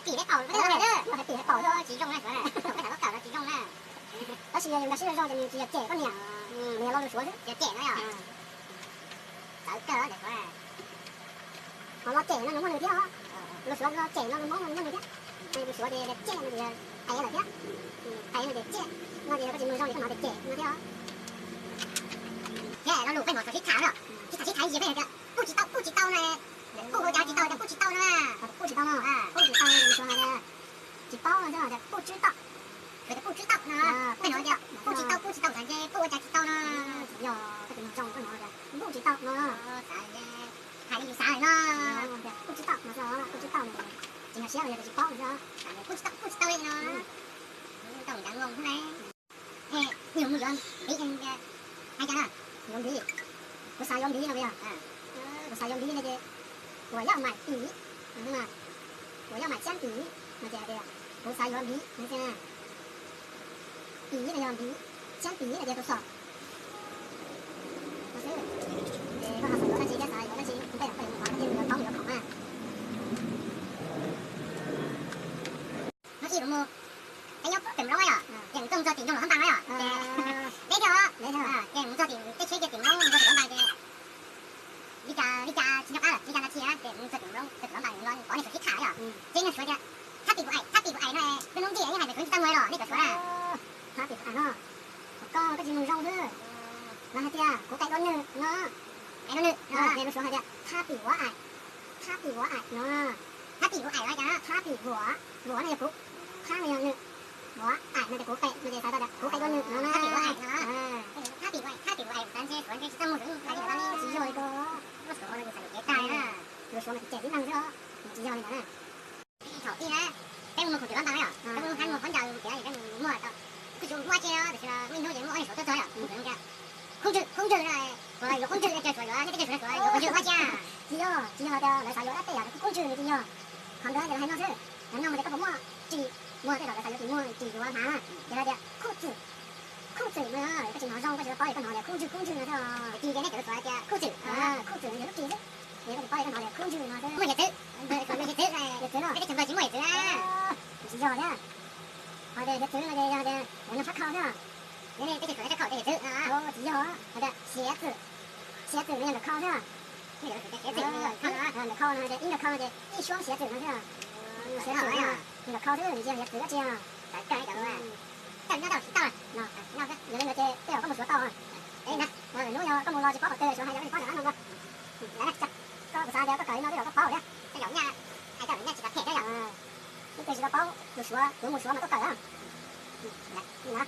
Tim hais paum, tim hais paum tsis zoo na, koj tham koj kawm no tsis zoo na. Tab sis yog nkag siab zoo zoo ces nws tsis yog cem koj niam, nws yog lo lus Suav xwb. Yog cem no yog. Txawv kawg ntawm Suav. Ho lo cem no nws muaj nws thiab os. Lus Suav lo cem no lus Hmoob no nws muaj nws thiab. Lus Suav ces cem no ces ev lawm thiab. Ev no ces cem no ces yog koj tsis mus zoo ces koj hnov tias cem no thiab os. Thiab lo lus peb hnov txog sib tham no, sib tham sib tham ib yam peb tias kuj tsis tau, kuj tsis tau no, kuj ua cas tsis tau, kuj tsis tau no. Kuj tsis tau no, kuj tsis tau no lus Suav hais tias tsis paub no xwb, tias kuj tswb tau. Kuj tswb tau no, peb hnov tias kuj tsis tau, kuj tsis tau, kuj ua cas tsis tau no. Yog koj tsis mus zoo koj hnov tias kuj tsis tau no. Hais li yus xav no, kuj tsis tau no xwb, kuj tsis tau no, tsis nkag siab los yog tias tsis paub no xwb. Kuj tsis tau, kuj tsis tau li no. Tau ncav ngoo xwb na. Yus mus yuav npiv, hais cas na? Yuav npiv, kuv xav yuav npiv no yog, kuv xav yuav npiv no ces 我要买笔, 我要买鉛笔 no ces hais tias kuv xav yuav npiv no xwb. Pim no yog npiv, 铅笔 no ces tus xom. Ces koj ho xav yuav dab tsi thiab, xav yuav dab tsi, kuv peb los peb mus qhov thiab mus yuav paub mus yuav khoom na. Hnub ib kuv mus, peb nyob pem nroog yom, ces mus txog tim nroog los hab npas yom, ces deb thiab os, ces mus txog tim teb tsheb ces tim nroog mus txog tim los npas ces li cas li cas tsis nco qab lawm, li cas na txhia ces mus txog tim nroog, txog tim los npas no pom nej Suav sib tham yom, ces nej Suav tias 他比我矮, 他比我矮 no, lub hnub ntej yeej hais tias Suav tsis tau muag los nej cov Suav na. 他比我矮 no, koj koj tsis mus zoo xwb. Lawv hais tias 我矮多你 no.矮多你, lus Suav hais tias 他比我矮, 他比我矮 no. 他比我矮 no, 他比我, 我 no yog kuv, 他 no yog nws, 我矮 no ces kuv pem no ces xav tau tias kuv pem dua nws no na. Tsis yog li ko, lus Suav mas tsis cem tib neeg xwb, nws tsis yog li ntawd na. Thaum ub na, peb mus khoom twm los npas yom, peb mus hab mus khaub ncaws mus tiav es peb mus muag tau, kuj tsis muaj dab tsi os, tab sis muaj ib hnub ces muaj ob niag Suav tuaj txog yom, kuv tias 空气, 空气 no, Suav yuav 空气 no ces Suav yuav, nej tej Suav yuav 空气 ua dab tsi. Tsis yog, tsis yog tias lawv xav yuav dab tej yam 空气 no tsis yog. Qhov ntawd ces lawv hais no xwb, lawv nug tias koj puas muaj ris muag, tej zaum lawv xav yuav ris muag, ris yuav hnav na, ces lawv tias 裤子, 裤子 no, koj tsis hnov zoo koj tsis tau paub es koj hnov tias 空气, 空气 no xwb os. Ris ces nej cov Suav tias 裤子, 裤子 no yog lub ris xwb. Ces koj tsis paub es koj hnov tias 裤子 no xwv. Muaj yawm txwv, yawm txwv, yawm txwv, yawm txwv, peb teb chaws Nplog tsis muaj yawm txwv na. Tsis yog thiab. Hais tias yawm txwv no ces yog tias lawv noj phab khau xwb. Yog nej peb teb chaws Suav teb khau tias yawm txwv. Tsis yog, hais tias 鞋子, 鞋子 no yog ntawm khau xwb. Ntawm khau no ces ib ntawm khau no ces 一双鞋子 no xwb. 鞋子 no, ntawm khau xwb, tsis yog yawm txwv dab tsi os. Nyob tau tsis tau, yog li ntawd ces tej zaum koj mus Suav tau. Hnub yog koj mus los tsis paub qhov twg Suav hais yog koj tsis paub nram qab no. Koj kuv xav tias koj kawm li no tej zaum koj paub thiab. Tej zaum nyaj, hais tej zaum nyaj tsis tau phem thiab yom. Ib tug tsis tau paub lus Suav, kuv mus Suav mas tuaj kawm na.